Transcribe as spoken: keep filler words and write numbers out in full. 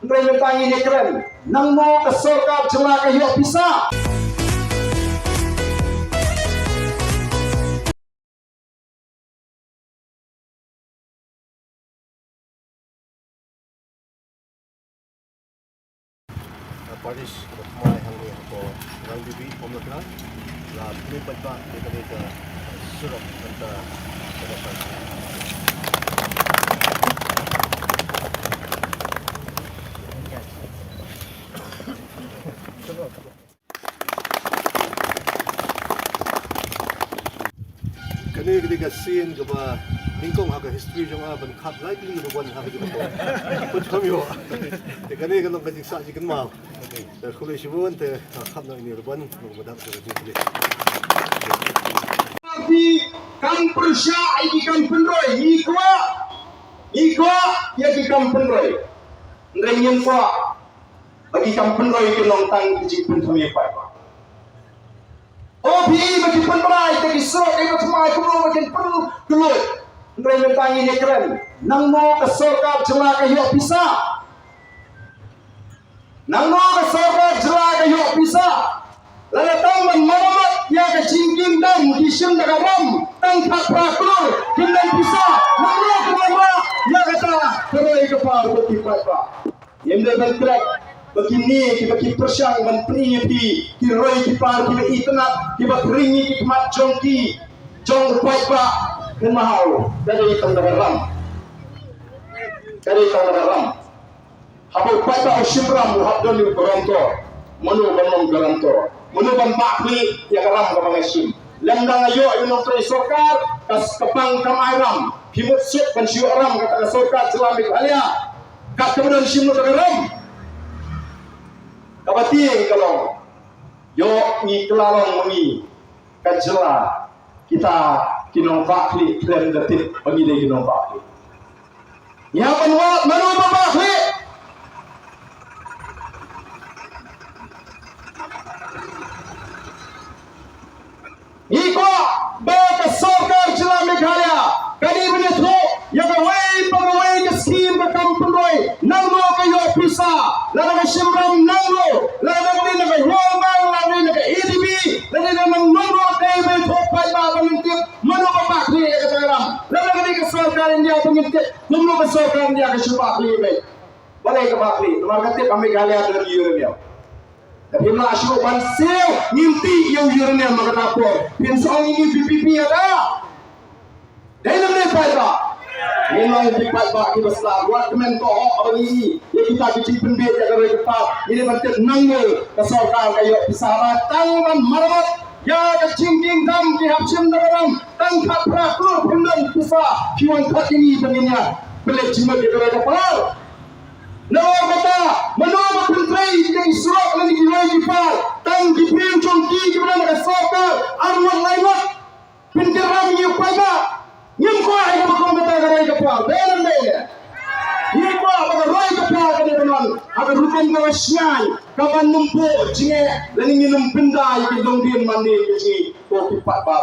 Hynrei mynta ngin ïa kren, nangno ka sorkar jylla ka ïoh pisa? Parish ka thymmai hangne hapoh Rangdibi, Umla Kla, la pynlong paidbah ïa kane ka surok mynta ka dei. Kane ka dei ka sien kaba nyngkong ha ka history jong nga ban khap lai tylli ruh ban ha ka jingkong. Put kam ïoh. Te kane ka long ka jingshah jingkynmaw. Te khublei shibun te, ah, khap noh ïa ine ruh ban, ruh ban dap te ka jingkhublei. Party kam pyrshah ïa ki kam pynroi, ngi kwah, ngi kwah ïa ki kam pynroi. Hynrei ngim kwah ba ki kam pynroi kin long tang ki jingpynthame paidbah. O phi ba ki pynbna ïa ki surok, ïa ki thymmai kumno ba kin pynkloi. Hynrei mynta ngin ïa kren, nangno ka sorkar jylla ka ïoh pisa? Nangno ka sorkar jylla ka ïoh pisa? Lada tang ban marammot ïa ka jingkieng dam ki shim da ka ram tang khatphra klur, kim don pisa. Nangno ka mara ïa kata ka roi ka par ba ki paidbah? Ngim dei ban klet ba kine kiba ki pyrshang ban pyni ïa phi ki roi ki par kiba itynnad, kiba khring ïa ki khmat jong ki, jong u paidbah. Kynmaw, ka dei tang da ka ram. Ka dei tang da ka ram. Haba u paidbah u shim ram u hap don ïa u guarantor. Mano ban long guarantor? Mano ban bah khlieh ïa ka ram kaba nga shim? Lymda nga ïoh ïa u nongtrei sorkar, ka, ka bank kam ai ram. Phi mut suk ban shu ïoh ram kata ka sorkar jylla Meghalaya. Kat kaba don shim lut ka ram. Kaba tieng ka long, ïoh ngi kylla long ma ngi ka jylla kita ki nongbah khlieh khlem da tip ba ngi dei ki nongbah khlieh. Ngi hap ban wad mano ba bah khlieh. Ngi kwah ba ka sorkar jylla Meghalaya kan ïa pynïathuh ïa kawei pa kawei ka skim ka kam pynroi, nangno ka ïoh pisa, lada ka shim ram nangno, lada ka dei na ka World Bank, lada ka dei na ka A D B, lada ka dei na nangno, dei ba ïathuh paidbah ba ngin tip mano ba bah khlieh ïa kata ka ram, lada ka dei ka sorkar India ba ngin tip kumno ka sorkar India ka shu bah khlieh beit. Balei ka bah khlieh? Namar ka tip ha Meghalaya ka don uranium. Te phim lah shuh ban siew, ngim tih ïa u uranium ha kata ka por. Phin sa ong ïa ngi VPP ïa ka. Dei ne ym dei paidbah? Ngin long ki paidbah kiba sla, wat kmen ko hok ba ngi ïa kita ki jingpynbeit ïa ka roi ka par. Ngin ïa ban tip nangno ka sorkar ka ïoh pisa ba tang ban maramot ïa ka jingkieng dam ki hap shim da ka ram tang khatphra klur, phim don pisa, phi wan khot ïa ngi ba ngin ïa pynleit jingmut ïa ka roi ka par. Namar kata, mano ba pyntrei ïa ki surok lane ki roi ki par, tang ki briew jong ki kiba don ha ka sorkar, ar ngut lai ngut, pynkyram ïa u paidbah. Ngim kwah ïa kaba kum kata ka roi ka par, dei ne ym dei ne? Ngi kwah ba ka roi ka par ka dei ban wan ha ka rukom kaba shngaiñ, kaba nym buh jingeh lane ngin ym pynda ïa ki longdien mandien ka jong ngi ko ki paidbah.